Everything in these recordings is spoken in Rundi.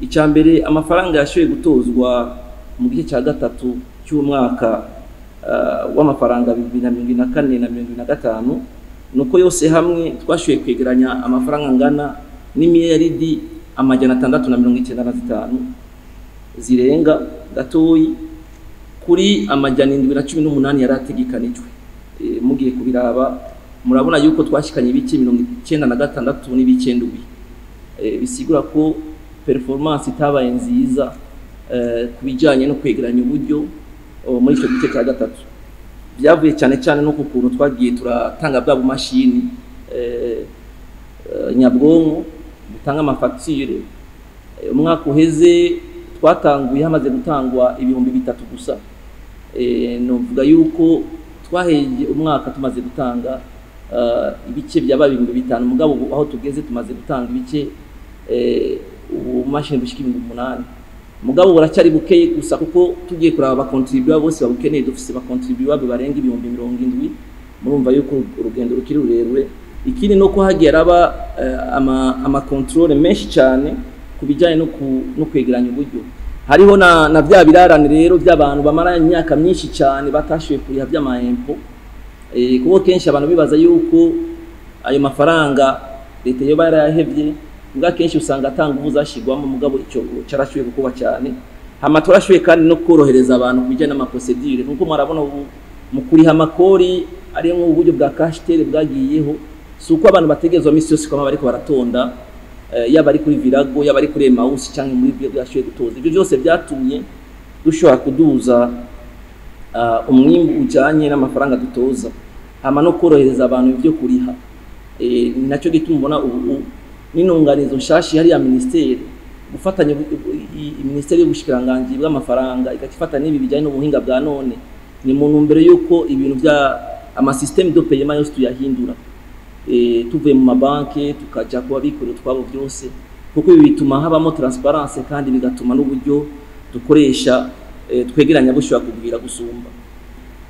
Icya mbere, amafaranga yashoboye gutozwa mu gice cya gatatu cy'umwaka w'amafaranga 2024 na 2025, nuko yose hamwe twashoboye kwegeranya amafaranga angana n'imiliyaridi 695 zirenga gatoyi kuri 718 yari ategekanijwe. Mugiye kubiraba murabona yuko twashikanye ibice 96.7, bisigura ko performance itabaye nziza ku bijyanye no kwegeranya uburyo muri icyo gice cya gatatu. Byavuye cyane cyane no ku kuntu twagiye turatanga bwa bumashini nyabwonko butanga amafagitire. Umwaka uheze twatanguye hamaze gutangwa 3000 gusa. Novuga yuko twaheye umwaka tumaze gutanga ibice byaba 5000, mugabo ubu aho tugeze tumaze gutanga ibice ubumashini bushika 8000, mugabo buracyari bukeye gusa kuko tugiye kuraba aba contribuable bose babukeneye, dufise ba contribuable barenga 70,000. Murumva yuko urugendo rukiri rurerure. Ikindi nuko hagiye araba ama contrôle menshi cyane ku bijyanye no kwegeranya uburyo. Hariho na bya birarane rero by'abantu bamara imyaka myinshi cyane batashoboye kuriha by'ama impôts, kuko kenshi abantu bibaza yuko ayo mafaranga leta yoba yarayahevye, mbwa kenshi usanga atanga ubu zashigwamo, mugabo ico carashoboye gukorwa cyane. Hama turashoboye kandi no korohereza abantu ku bijyanye n'ama procédures, kuko murabona ubu mu kuriha amakori ari nk'uburyo bwa cash-tel bwagiyeho, si uko abantu bategerezwa misi yose kwama bariko baratonda, yaba ari kuri Virago, yaba ari kuri Emmaüs cyangwa muri byo byashoboye gutoza. Ibyo byose byatumye dushobora kuduza umwimbu ujanye n'amafaranga dutoza, hama no korohereza abantu ibyo kuriha. Ni nacyo gituma ubona ubu n'intunganizo nshasha ihari ya ministeri gufatanya ministeri y'ubushikiranganji bw'amafaranga igafata n'ibi bijyanye n'ubuhinga bwa none, ni mu ntumbero y'uko ibintu bya ama système de paiement yose tuyahindura, tuvuye mu mabanki tukaja kuba bikorera utwabo byose, kuko ibi bituma habamo transparence kandi bigatuma n'uburyo dukoresha twegeranya bushobora kugwira gusumba.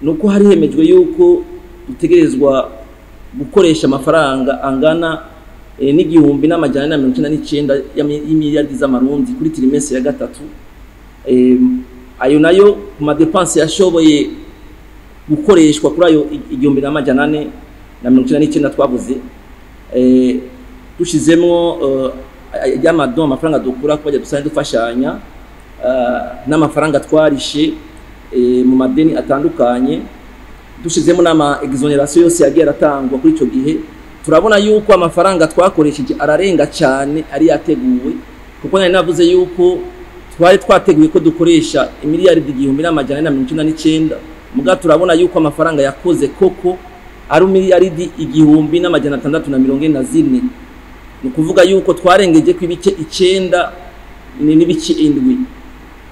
Nuko hari hemejwe yuko dutegerezwa gukoresha amafaranga angana n'1499 y'imiliyardi z'amarundi kuri trimestre ya gatatu. Ayo nayo ku ma dépenses yashoboye gukoreshwa kuri ayo 1499 twavuze, dushizemwo y'ama dons, amafaranga dukura kubajya dusanzwe dufashanya, n'amafaranga twarishe mu madeni atandukanye, dushizemo n'ama exonération yose yagiye aratangwa kuri ico gihe, turabona yuko amafaranga twakoresheje ararenga cyane ari yateguwe, kuko nari navuze yuko twari twateguye ko dukoresha imiliyaridi 1499, muga turabona yuko amafaranga yakoze koko ari miliyaridi 1644. Ni ukuvuga yuko twarengeje ko ibice 9.7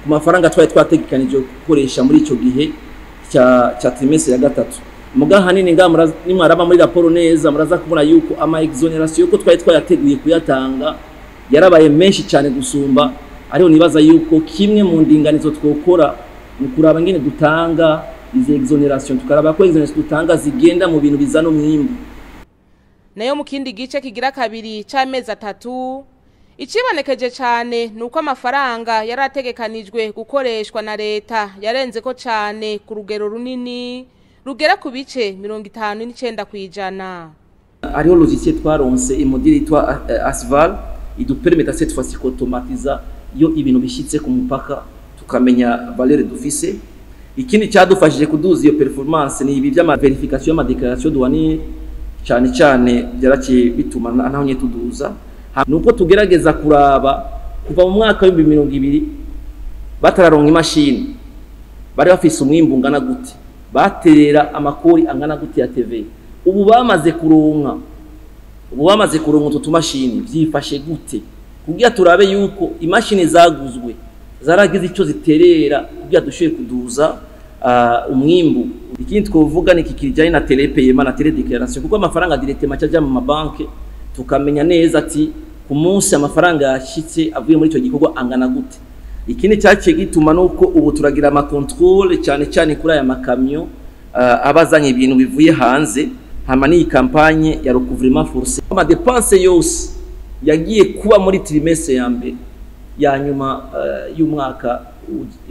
ku mafaranga twari twategekanije gukoresha muri ico gihe cya trimestre ya gatatu. Muga hanini nga nimwaraba muri raporo neza muraza kubona yuko ama exonération yuko twari twayateguye kuyatanga yarabaye menshi cyane gusumba. Ariho nibaza yuko kimwe mu ndinganizo twokora mu kuraba ngene dutanga izi exonération, tukaraba ko exonération dutanga zigenda mu bintu bizana umwimbu. Nayo mu kindi gice kigira kabiri c'amezi 3, icibonekeje cane nuko amafaranga yarategekanijwe gukoreshwa na leta yarenze ko cane ku rugero runini rugera ku bice 59%. Hariho logiciel twaronse, i module yitwa Asval, idupermeta cette fois-ci automatiza iyo ibintu bishitse ku mupaka, tukamenya valeur dufise. Ikindi cyadufashije kuduza iyo performance ni ibi by'ama vérification y'ama déclaration douanière, cyane cyane byaraciye bituma naho nye tuduza. Nuko tugerageza kuraba kuva mu mwaka w'ibihumbi 20 batararonka imashini bari bafise umwimbu ungana gute, baterera amakori angana gute ya TVA. Ubu bamaze kuronka utu tumashini vyifashe gute, kugira turabe yuko imashini zaguzwe zaragize ico ziterera kugira dushoboye kuduza umwimbu. Ikindi twovuga ni kikijanye na télépaiement na télédéclaration, kuko amafaranga directement aca aja mu mabanki, tukamenya neza ati ku munsi amafaranga yashitse avuye muri ico gikorwa angana gute. Ikindi cyaciye gituma nuko ubu turagira ama contrôle cyane cyane kuri aya makamyo abazanye ibintu bivuye hanze, hama n'iyi campagne ya recouvrement forcé. Ama dépense yose yagiye kuba muri trimestre ya mbere. ya nyuma y'umwaka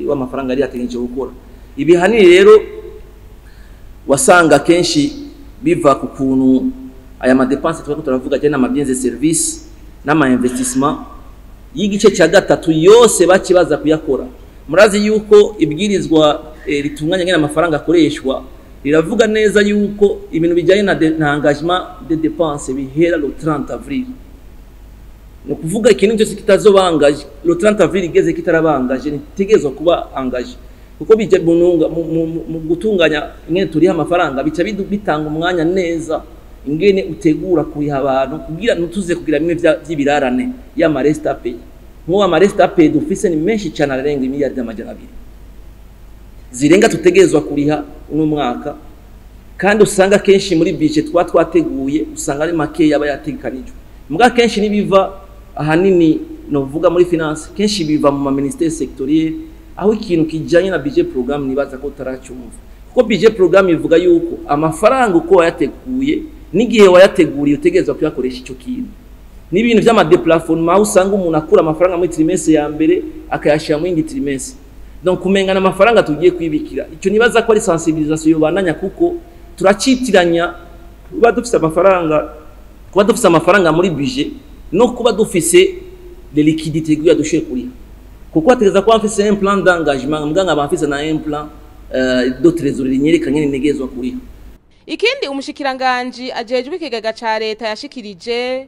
w'amafaranga yari yategekanije gukora. Ibi hanini rero wasanga kenshi biva ku kuntu aya ma dépenses twari turavuga cyane, ama biens et services n'ama investissement y'igice cya gatatu yose bakibaza kuyakora. Murazi yuko ibwirizwa ritunganya ngene amafaranga akoreshwa riravuga neza yuko ibintu bijyanye na engagement de dépenses bihera le 30 avril. Ni ukuvuga ikintu cyose kitazoba engagé le 30 avril igeze kitaraba engagé, ntitegezwa kuba engagé, kuko bijya mu gutunganya ingene turiha amafaranga, bica bitanga umwanya neza ingene utegura kuriha abantu kugira ntutuze kugira bimwe vy'ibirarane y'ama restes à payer. Nk'ubu ama restes à payer dufise ni menshi cyane, ararenga 200 miliyari zirenga tutegerezwa kuriha uno mwaka, kandi usanga kenshi muri budget twa twateguye usanga ari make yaba yategekanijwe. Mbwa kenshi nibiva ahanini novuga muri finance, kenshi biva mu ma ministère sectoriel, aho ikintu kijanye na budget programme nibaza ko utaracyumva, kuko budget programme ivuga yuko amafaranga uko wayateguye n'igihe wayateguriye utegerezwa kuyakoresha ico kintu. N'ibintu vy'ama déplafonnement, aho usanga umuntu akura amafaranga muri trimestre ya mbere akayashira mu yindi trimestre, donc kumengana amafaranga tugiye kwibikira. Icyo nibaza ko ari sensibilisation yobandanya, kuko turacitiranya kuba dufise amafaranga muri budget no kuba dufise les liquidités kugira dushoboye kuriha, kuko hategereza kuba mfise un plan d'engagement, mbwa nkaba mfise na un plan de trésorerie nyereka nyene ntegerezwa kuriha. Ikindi umushikiranganji ajejwe ikigega ca leta yashikirije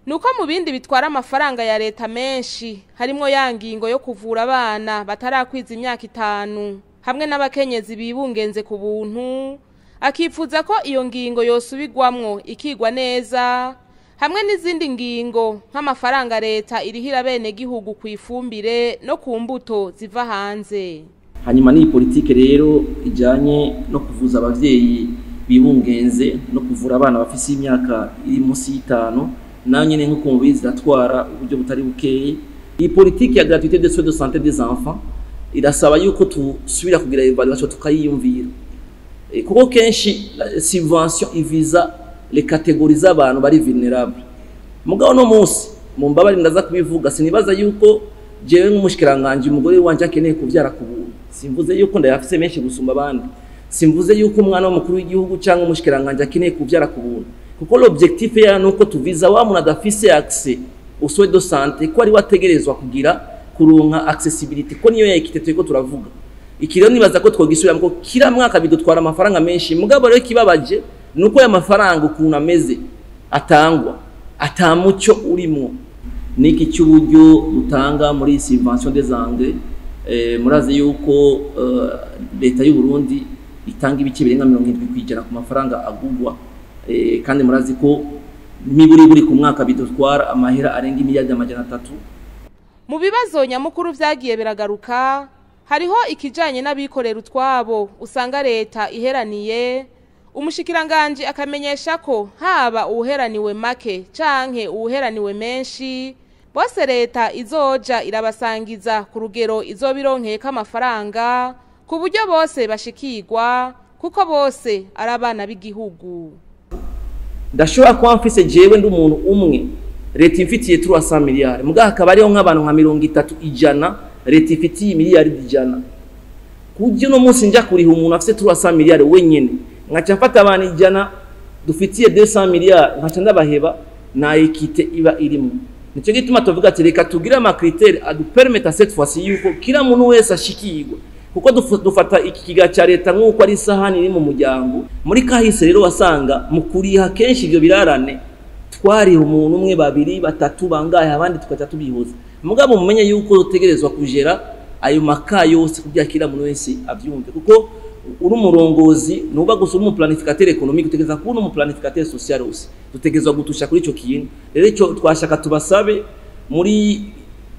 nuko mu bindi bitwara amafaranga ya leta menshi harimwo ya ngingo yo kuvura abana batarakwiza imyaka 5 hamwe n'abakenyezi bibungenze ku buntu, akifuza ko iyo ngingo yosubirwamwo ikigwa neza, hamwe n'izindi ngingo nk'amafaranga leta irihira bene gihugu ku ifumbire no ku mbuto ziva hanze. Hanyuma n'iyi politike rero ijyanye no kuvuza abavyeyi bibungenze no kuvura abana bafise imyaka iri munsi y'5, nayo nyene nk'uko mubizi iratwara uburyo butari bukeye. Iyi politike ya gratuité des soins de santé des enfants irasaba yuko tusubira kugira évaluation, tukayiyumvira, kuko kenshi la subvention iviza les catégories z'abantu bari vulnérable. Mugabo no munsi mu mbabare ndaza kubivuga, sinibaza yuko jewe nk'umushikiranganje umugore wanje akeneye kuvyara ku buntu. Simvuze yuko ndayafise menshi gusumba abandi, simvuze yuko umwana w'umukuru w'igihugu cyangwa umushikiranganje akeneye kuvyara ku buntu, kuko l'objectif ya nuko tuviza wa muntu adafise accès aux soins de santé, ko ari wategerezwa kugira kuronka accessibilité, ko niyo ya équité turiko turavuga. Iki rero nibaza ko twogisubiramo, ko kila mwaka bidutwara amafaranga menshi. Mugabo rero kibabaje nuko aya mafaranga ukuntu ameze atangwa atamuco urimo. Niki cy'uburyo butanga muri subvention des engrais, murazi yuko leta y'u Burundi itanga ibice birenga 70% ku mafaranga agugwa, kandi murazi ko miburi buri ku mwaka bidutwara amahera arenga 300 miliyari. Mu bibazo nyamukuru vyagiye biragaruka hariho ikijanye n'abikorera utwabo usanga leta iheraniye. Umushikiranganji akamenyesha ko haba uwuheraniwe make canke uwuheraniwe menshi, bose leta izoja irabasangiza ku rugero izobironkeyeko amafaranga, ku buryo bose bashikirwa, kuko bose ari abana b'igihugu. Ndashobora kuba mfise jewe ndi umuntu umwe leta imfitiye 300 miliyari, mugabo hakaba hariho nk'abantu nka 30, 100 leta ifitiye 100 miliyari. Kuburyo uno munsi nja kuriha umuntu afise 300 miliyari wenyene, nkaca mfata abantu 100 dufitiye 200 miliyari nkaca ndabaheba, nta équité iba irimo. Nico gituma tuvuga ati reka tugire ama critères adupermeta cette fois-ci yuko kila muntu wese ashikirwa, kuko dufata iki kiga ca leta nk'uko ari isahani iri mu muryango. Muri kahise rero wasanga mu kuriha kenshi ivyo birarane twariha umuntu umwe, babiri, batatu, bangahe, abandi tukaca tubihuza. Mugabo mumenye yuko utegerezwa kujera ayo maka yose kugira kila muntu wese avyumve, kuko uri umurongozi nuba gusa uri umuplanificateur économique, utegereza kuba uri umuplanificateur social aussi. Dutegerezwa gutusha kuri ico kintu. Rero ico twashaka tubasabe muri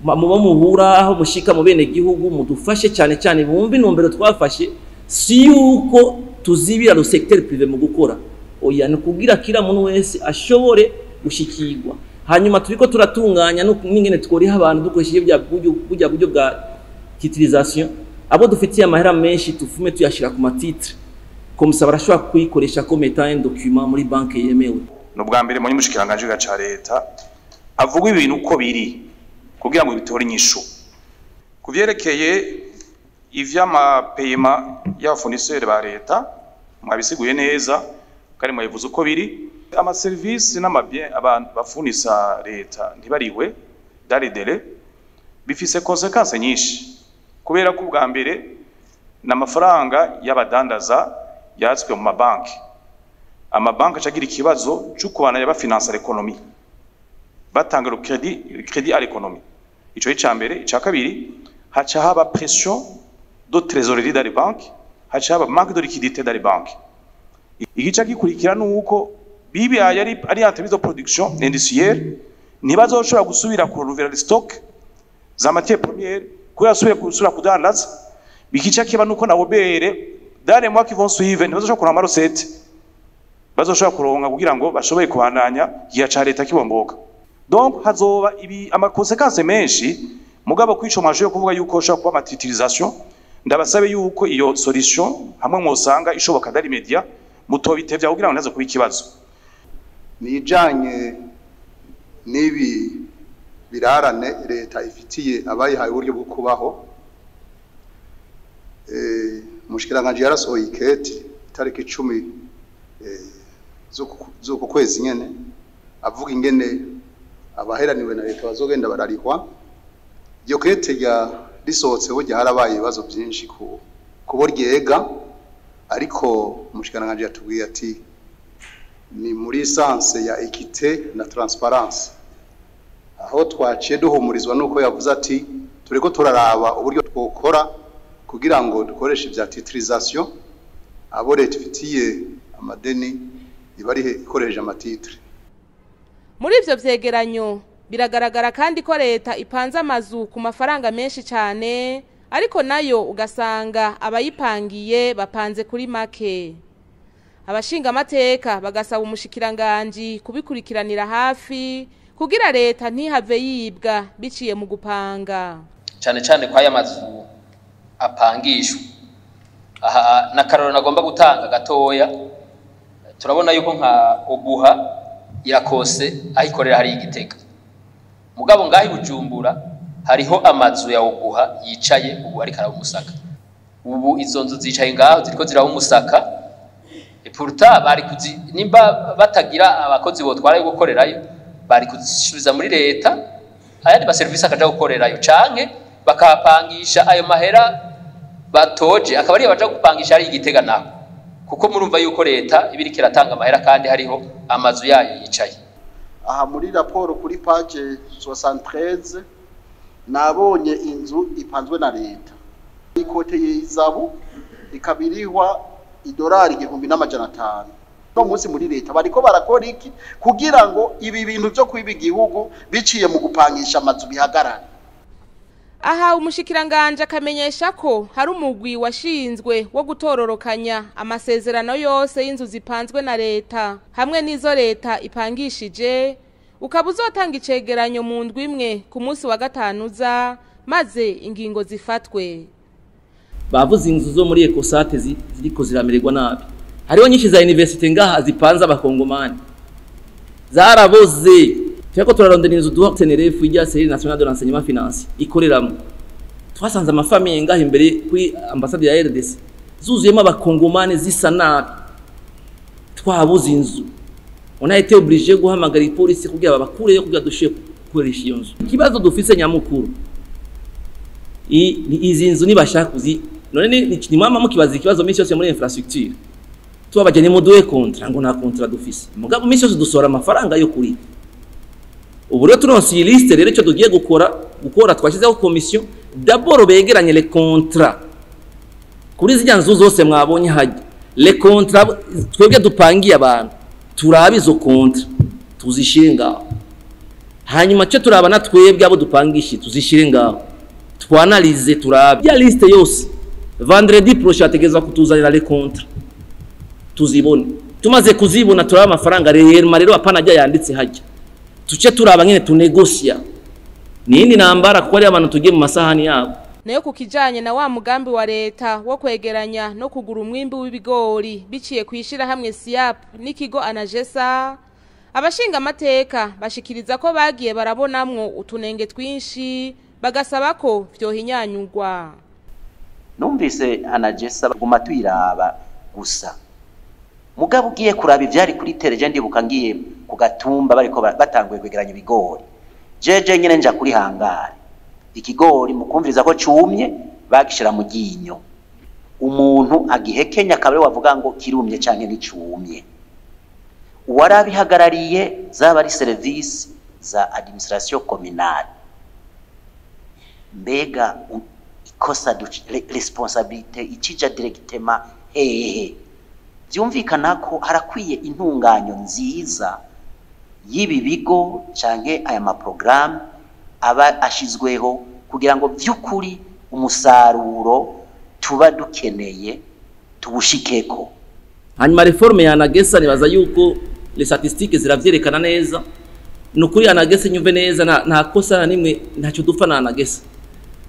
muba muhura aho mushika mu bene gihugu, mudufashe cyane cyane bumve intumbero twafashe. Si yuko tuzibira le secteur privé mu gukora, oya, ni kugira kila muntu wese ashobore gushikirwa. Hanyuma turiko turatunganya n'ingene tworiha abantu dukoresheje bya buryo, burya buryo bwa titrisation. Abo dufitiye amahera menshi tufume tuyashira ku ma titres, comme ça barashobora kuyikoresha comme étant un document muri banque yemewe. Ni ubwa mbere mu mushikiranganji ca leta avuga ibintu uko biri kugira ngo bitore inyishu. Kuvyerekeye ivy'amapayement y'abafournisseur ba leta, mwabisiguye neza kandi mwabivuze uko biri. Amaserivisi n'amabien abantu bafunisa leta ntibariwe dans les délais bifise conséquences nyinshi, kubera ko ubwa mbere n'amafaranga y'abadandaza yatswe mu mabanki. Amabanki acagira ikibazo cyo kubana bafinansa l'économie, batanga le crédit, le crédit à l'économie. Ico ni icambere. Ica kabiri, haca haba pression de trésorerie dans les banques, haca haba manque de liquidité dans les banques. Igica gikurikira nuko bibaye ari entreprise de production industrielle, ntibazoshobora gusubira kuruvera les stock za matière première kubera asubire gusubira kudandaza. Bikica kiba nuko na OBR dans les mois qui vont suivre ntibazoshobora kuronka amarecettes bazoshobora kuronka kugira ngo bashobore kubandanya igihe ca leta kibomboka. Donc hazoba ibi amaconséquences menshi. Mugabo kwico mwaje kuvuga yuko ushobora kuba amatitrisation, ndabasabe yuko iyo solution hamwe mwosanga ishoboka dans l'immédiat mutobitevya kugira ngo ntaze kuba ikibazo. Nijanye n'ibi birarane leta ifitiye abayihaye uburyo bwo kubaho, umushikiranganji yarasohoye iketi itariki 10 z'uku kwezi nyene, avuga ingene abaheraniwe na leta bazogenda bararihwa. Iryo kete rya risohotse burya harabaye ibibazo byinshi ku kubo ryega, ariko umushikiranganji yatubwiye ati ni muri sens ya équité na transparence. Aho twaciye duhumurizwa nuko yavuze ati turiko turaraba uburyo twokora kugira ngo dukoreshe ibya titrisation, abo leta ifitiye amadeni ibarihe ikoresheje amatitres. Muri ivyo vyegeranyo biragaragara kandi ko leta ipanze amazu ku mafaranga menshi cyane, ariko nayo ugasanga abayipangiye bapanze kuri make. Abashinga amateka bagasaba umushikiranganji kubikurikiranira hafi kugira leta ntihave yibwa biciye mu gupanga. Cyane cyane kwa aya mazu apangishwa aha, n'akarorero nagomba gutanga gatoya, turabona yuko nka OBUHA irakose aho ikorera hari igitega, mugabo ngaho i Bujumbura hariho amazu ya OBUHA yicaye ubu ariko araba umusaka. Ubu izo nzu zicaye ngaho ziriko ziraba umusaka. Pourtant bari kuzi nimba batagira abakozi botwara yo gukorerayo, bari kuzisubiza muri leta, ayandi ma service akaja gukorerayo, canke bakapangisha ayo mahera batoje akaba ariyo baja gupangisha ari igitega naho, kuko murumva yuko leta ibiriko iratanga amahera kandi hariho amazu yayo yicaye. Aha muri raporo kuri page 73 nabonye inzu ipanzwe na leta ikote y'izabu ikabirihwa idolari 1500. No munsi muri leta bariko barakora iki kugira ngo ibi bintu byo kwiba igihugu biciye mu gupangisha amazu bihagarare? Aha umushikiranganje akamenyesha ko hari umugwi washinzwe wo gutororokanya amasezerano yose y'inzu zipanzwe na leta hamwe n'izo leta ipangishije, ukaba uzotanga icegeranyo mu ndwi imwe ku munsi wa gatanu uza, maze ingingo zifatwe. Bavuze inzu zo muri Ecosate ziriko ziramererwa nabi. Hariho nyinshi za université ngaha zipanze abakongomani zaraboze. Turiko turarondera inzu duha CNRF ijya Cellule Nationale de Renseignement Financier ikoreramo. Twasanze amafamiye ngaha imbere kuri ambassade ya RDC zuzuyemo abakongomani zisa nabi. Twabuze inzu, on a été obligé guhamagara ipolisi kugira babakureyo kugira dushoboye gukoresha iyo nzu. Ikibazo dufise nyamukuru ni izi nzu nibashaka kuzi none ni mwama mukibaza ikibazo misi yose muri infrastructure tubabajanye muduhe contrat, ngo nta contrat dufise, mugabo misi yose dusohora amafaranga yo kuri. Ubu rero turonse iyi liste, rero icyo tugiye gukora twashyizeho commission d'abord begeranye les contrats kuri zirya nzu zose mwabonye hajya les contrats twebwe dupangiye abantu, turabe izo contrat tuzishire ngaho, hanyuma cyo turaba na twebwe abo dupangishe tuzishire ngaho, twanalize turabe ya liste yose. Vendredi prochain ategezwa kutuzanira les contrats tuzibone. Tumaze kuzibona turaba amafaranga rero rero apana ajya yanditse hajya, tuce turaba nyene tunegosia nini nambara kuko ari abantu tugiye mu masahani yabo. Nayo ku kijanye na wa mugambi wa leta wo kwegeranya no kugura umwimbi w'ibigori biciye kwishira hamwe SIAP n'ikigo ANAGESSA, abashinga amateka bashikiriza ko bagiye barabonamwo utunenge twinshi Bagasaba ko vyohinyanyurwa. Numvise ANAGESSA baguma tuyiraba gusa, mugabo ugiye kuraba ivyari kuri teleje, ndibuka ngiye ku gatumba bariko batanguye kwegeranya ibigori, jeje nyene nja kuri hangare, ikigori mukumviriza ko cumye bagishira mu ryinyo, umuntu agihekenya akaba ariwe wavuga ngo kirumye canke nticumye. Uwarabihagarariye zaba ari service za administration communale. Mbega ikosa responsabilité ikija directement hehe? Byumvikana ko harakwiye intunganyo nziza y'ibi bigo canke aya maprogrammes aba ashizweho kugira ngo vy'ukuri umusaruro tuba dukeneye tuwushikeko. Hanyuma réforme ya ANAGESSA, nibaza yuko les statistiques ziravyerekana neza. Ni ukuri ANAGESSA nyumve neza, nta kosa na nimwe, ntacyo dupfa na ANAGESSA.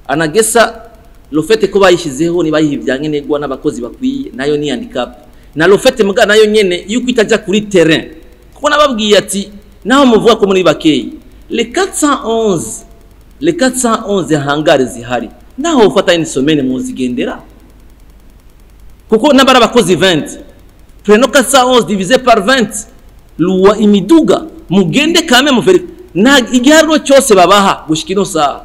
ANAGESSA, le fait ko bayishizeho nibayiha ivyankenerwa n'abakozi bakwiye, nayo ni handicap na le fait muga nayo nyene yuko itajya kuri terrain, kuko nababwiye ati naho muvuga ko muri bakeyi, les 411, les 411 hangars zihari, naho ufata une semaine muzigendera, kuko n'abari abakozi 20, prenons 411 divisé par 20, luwa imiduga mugende kame muveri na igiharuro cyose babaha gushika ino saha.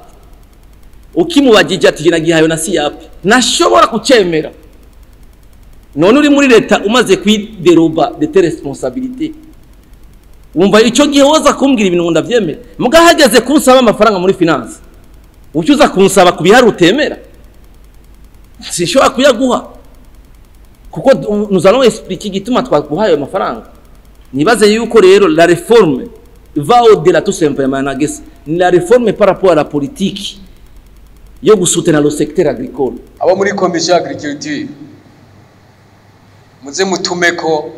Ukimubajije ati nagihayo na siyapi, nashobora kucemera. None uri muri leta umaze kwidérober de tes responsabilités, wumva icyo gihe woza kumbwira ibintu ngo ndavyemera? Muga hageze kunsaba amafaranga muri finance, ucyo uza kunsaba ku biharuro utemera, sinshobora kuyaguha, kuko nous allons expliquer igituma twaguhaye ayo mafaranga. Nibaze yuko rero la réforme va au-delà tout simplement ANAGESSA, ni la réforme par rapport à la politique yo gusoutenir le secteur agricole. Abo muri commission agriculture, muze mutumeko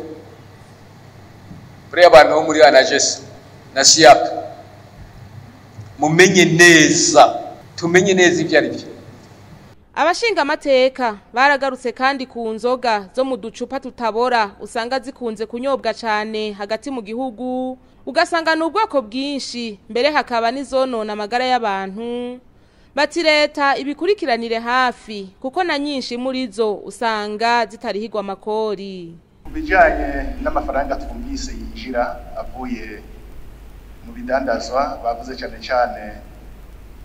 buriya abantu bo muri ANAGESSA na SIAP, mumenye neza, tumenye neza ibyo ari byo. Abashinga amateka baragarutse kandi ku nzoga zo mu ducupa tutabora usanga zikunze kunyobwa cyane hagati mu gihugu, ugasanga ni ubwoko bwinshi, mbere hakaba n'izonona amagara y'abantu. Bati leta ibikurikiranire hafi, kuko na nyinshi muri zo usanga zitarihigwa amakori. Ku bijyanye n'amafaranga twumvise yinjira avuye mu bidandazwa bavuze, cyane cyane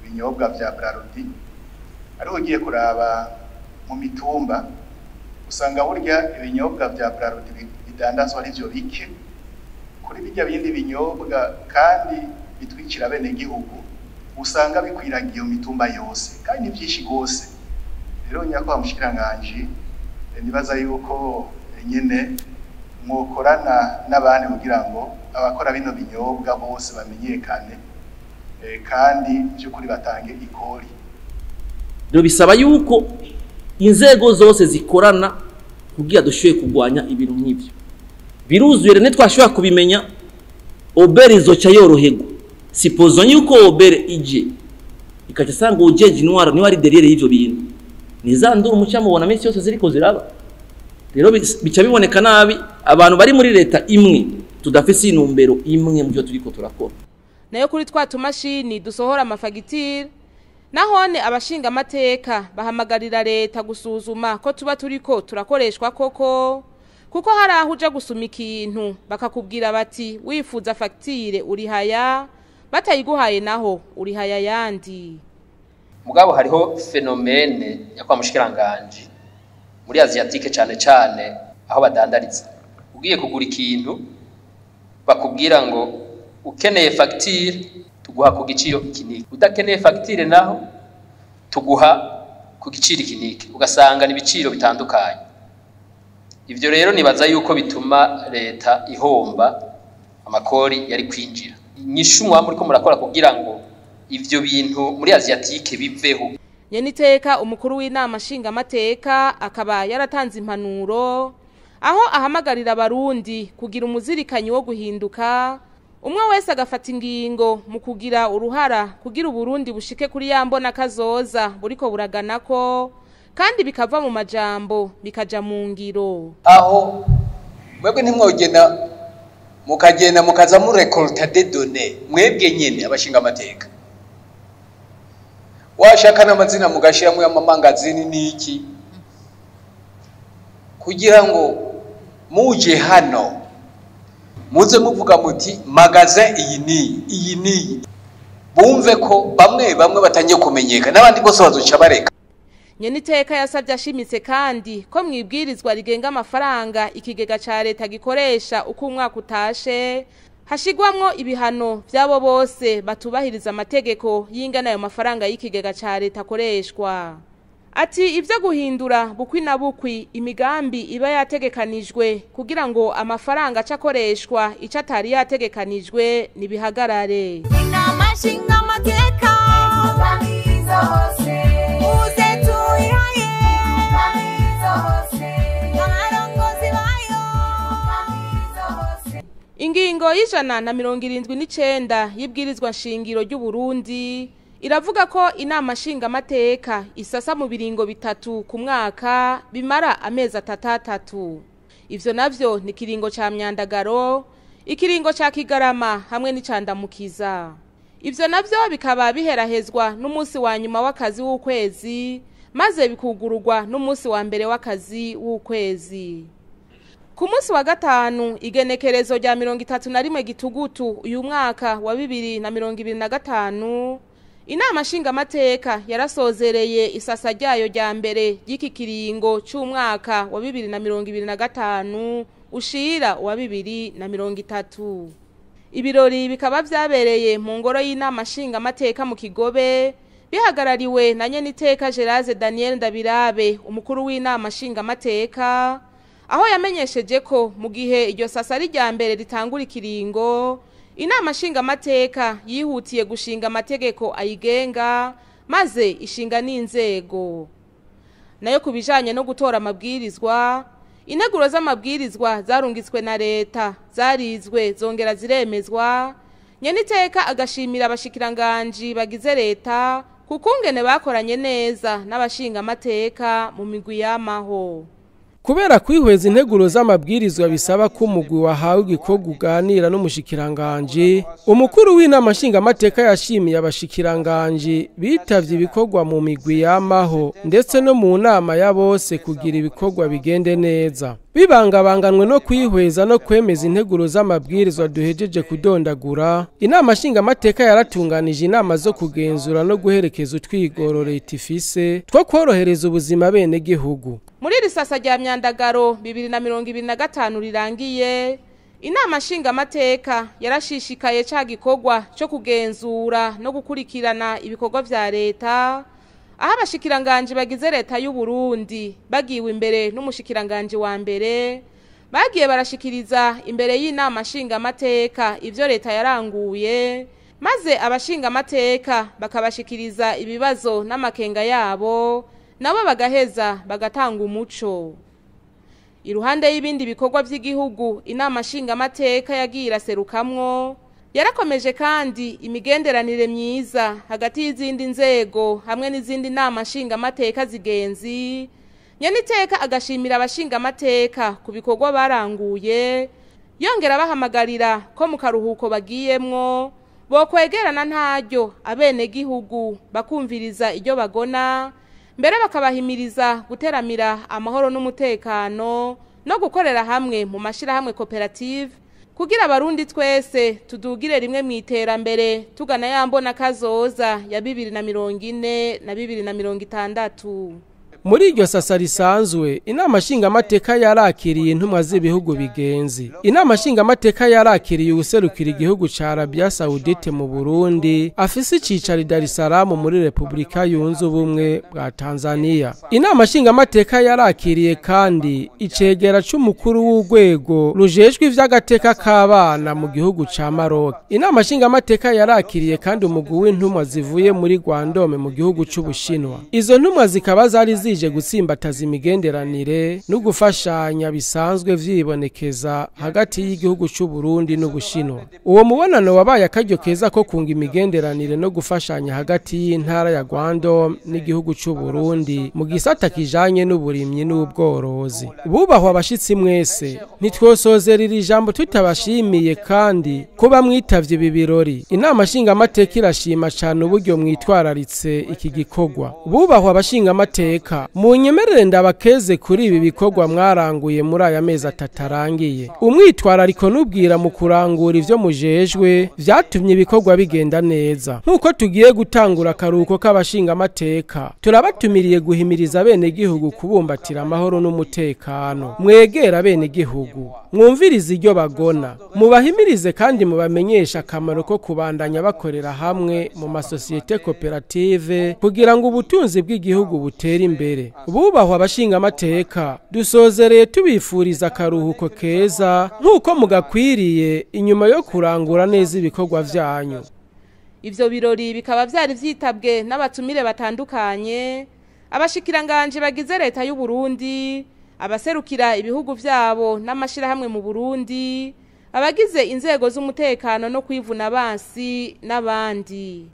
ibinyobwa bya Brarudi, ariko ugiye kuraba mu mitumba usanga burya ibinyobwa bya Brarudi bidandazwa ari byo bike kuri bijya bindi binyobwa kandi bitwikira bene gihugu, usanga bikwiragiye mu mitumba yose kandi ni byinshi rwose. Rero nyakubahwa mushikiranganji, nibaza yuko nyene mwokorana n'abandi kugira ngo abakora bino binyobwa bose bamenyekane, kandi by'ukuri batange ikori. Rero bisaba yuko inzego zose zikorana kugira dushoboye kurwanya ibintu nk'ibyo. Biruzuye rero, ntitwashobora kubimenya, OBR izoca yoroherwa. Supposons yuko OBR ije ikaca isanga ujeje intwaro niwe ari derrière y'ivyo bintu, ni za nduru muca mubona minsi yose ziriko ziraba. Rero bica biboneka nabi abantu bari muri leta imwe tudafise intumbero imwe mu byo turiko turakora. Nayo kuri twa tumashini dusohora amafagitire nahone, abashinga amateka bahamagarira leta gusuzuma ko tuba turiko turakoreshwa koko, kuko hari aho uja gusuma ikintu bakakubwira bati wifuza fagitire urihaya, batayiguhaye naho urihaya yandi. Mugabo hariho phénomène ya kwa mushikiranganji, muri asiatique cyane cyane aho badandariza, ugiye kugura ikintu bakubwira ngo ukeneye facture tuguha ku giciro iki, udakeneye facture naho tuguha ku giciro iki n'iki, ugasanga ni ibiciro bitandukanye. Ivyo rero nibaza yuko bituma leta ihomba amakori yari kwinjira. Inyishu mwaba muriko murakora kugira ngo ivyo bintu muri asiatique biveho? Nyeniteka umukuru w'inama nshingamateka akaba yaratanze impanuro aho ahamagarira abarundi kugira umuzirikanyi wo guhinduka, umwe wese agafata ingingo mu kugira uruhara kugira Uburundi bushike kuri ya mbona kazoza buriko buraganako, kandi bikava mu majambo bikaja mu ngiro. Aho mwebwe ntimwogena mukagenda mukaza murécolta des données, mwebwe nyene abashinga amateka? Washaka n'amazina mugashiramo y'amamangazini n'iki, kugira ngo muje hano muze muvuga muti magasin iyi niyi iyi niyi, bumve ko bamwe bamwe batangiye kumenyeka n'abandi bose bazoca bareka. Nyeniteka yasabye ashimitse kandi ko mwibwirizwa rigenga amafaranga ikigega ca leta gikoresha uko umwaka utashe hashigwamwo ibihano byabo bose batubahiriza amategeko y'ingana ayo mafaranga y'ikigega ca leta akoreshwa. Ati ivyo guhindura bukwi na bukwi imigambi iba yategekanijwe kugira ngo amafaranga acakoreshwa ico atari yategekanijwe nibihagarare. Inama nshingamateka muze tuyihaye abarongozi bayo. Ingingo y'179 y'ibwirizwa nshingiro ry'u Burundi iravuga ko inama nshingamateka isasa mu biringo bitatu ku mwaka bimara amezi 3. Ivyo navyo ni kiringo ca myandagaro, ikiringo ca kigarama hamwe n'icandamukiza. Ivyo navyo bikaba biherahezwa n'umunsi wa nyuma w'akazi w'ukwezi, maze bikugururwa n'umunsi wa mbere w'akazi w'ukwezi. Ku munsi wa gatanu igenekerezo rya 31 gitugutu uyu mwaka wa 2025, inama nshingamateka yarasozereye isasa ryayo rya mbere ry'iki kiringo c'umwaka wa 2025 ushira wa 2030. Ibirori bikaba vyabereye mu ngoro y'inama nshingamateka mu Kigobe, bihagarariwe na nyeniteka Gerase Daniel Ndabirabe, umukuru w'inama nshingamateka, aho yamenyesheje ko mu gihe iryo sasa ari rya mbere ritangura ikiringo, inama nshingamateka yihutiye gushinga amategeko ayigenga maze ishinga n'inzego. Nayo kubijanye no gutora amabwirizwa, integuro z'amabwirizwa zarungitswe na leta zarizwe zongera ziremezwa. Nyeniteka agashimira abashikiranganji bagize leta kukungene bakoranye neza n'abashingamateka mu migwi y'amaho. Kubera kwihweza integuro z'amabwirizwa bisaba ko umugwi wahawe igikorwa uganira n'umushikiranganje, umukuru w'inama nshingamateka yashimiye abashikiranganje bitavye ibikorwa mu migwi y'amaho ndetse no mu nama ya bose kugira ibikorwa bigende neza. Bibangabanganwe no kwihweza no kwemeza integuro z'amabwirizwa duhejeje kudondagura, inama nshingamateka yaratunganije inama zo kugenzura no guherekeza utwigoro leta ifise two kworohereza ubuzima bene gihugu. Muri risasa rya myandagaro 2025 rirangiye, inama nshingamateka yarashishikaye ca gikorwa cyo kugenzura no gukurikirana ibikorwa vya leta, aho abashikiranganje bagize leta y'u Burundi bagiwe imbere n'umushikiranganje wa mbere bagiye barashikiriza imbere y'inama nshingamateka ivyo leta yaranguye, maze abashingamateka bakabashikiriza ibibazo n'amakenga yabo, nabo bagaheza bagatanga umuco. Iruhande y'ibindi bikorwa vy'igihugu inama nshingamateka yagiye iraserukamwo, yarakomeje kandi imigenderanire myiza hagati y'izindi nzego hamwe n'izindi nama nshingamateka zigenzi. Nyeniteka agashimira abashingamateka ku bikorwa baranguye, yongera bahamagarira ko mu karuhuko bagiyemwo bokwegerana ntaryo abenegihugu bakumviriza iryo bagona, mbere bakabahimiriza guteramira amahoro n'umutekano no gukorera hamwe mu mashirahamwe koperative kugira abarundi twese tudugire rimwe mu iterambere tugana ya mbona kazoza ya 2040 na 2060. Muri iryo sasa risanzwe, inama nshingamateka yarakiriye intumwa z'ibihugu bigenzi. Inama nshingamateka yarakiriye uwuserukira igihugu ca Arabia Saudite mu Burundi, afise icicaro i Dar es Salaam muri Republika Yunze Ubumwe bwa Tanzania. Inama nshingamateka yarakiriye kandi icegera c'umukuru w'urwego rujejwe ivy'agateka k'abana mu gihugu ca Maroc. Inama nshingamateka yarakiriye kandi umugwi w'intumwa zivuye muri Guangdong mu gihugu c'Ubushinwa. Izo ntumwa zikaba zari rije gutsimbataza imigenderanire no gufashanya bisanzwe vyibonekeza hagati y'igihugu c'u Burundi n'Ubushinwa. Uwo mubonano wabaye akaryo keza ko kunga imigenderanire no gufashanya hagati y'intara ya Guangdong n'igihugu c'u Burundi mu gisata kijanye n'uburimyi n'ubworozi. Bubahwa abashitsi mwese, ntitwosozera iri jambo tutabashimiye kandi kuba mwitavye ibi birori. Inama nshingamateka irashima cane uburyo mwitwararitse iki gikorwa. Bubahwa abashingamateka, munyemerere ndabakeze kuri ibi bikorwa mwaranguye muri aya mezi atatu arangiye. Umwitwarariko n'ubwira mu kurangura ivyo mujejwe vyatumye ibikorwa bigenda neza. Nk'uko tugiye gutangura akaruhuko k'abashingamateka, turabatumiriye guhimiriza abenegihugu kubumbatira amahoro n'umutekano. Mwegera abenegihugu, mwumvirize iryo bagona, mubahimirize kandi mubamenyeshe akamaro ko kubandanya bakorera hamwe mu masosiyete koperative kugira ngo ubutunzi bw'igihugu butere imbere. Bubahwa abashingamateka, dusozereye tubifuriza akaruhuko keza nk'uko mugakwiriye inyuma yo kurangura neza ibikorwa vyanyu. Ivyo birori bikaba vyari vyitabwe n'abatumire batandukanye, abashikiranganje bagize leta y'u Burundi, abaserukira ibihugu vyabo n'amashirahamwe mu Burundi, abagize inzego z'umutekano no kwivuna abansi n'abandi.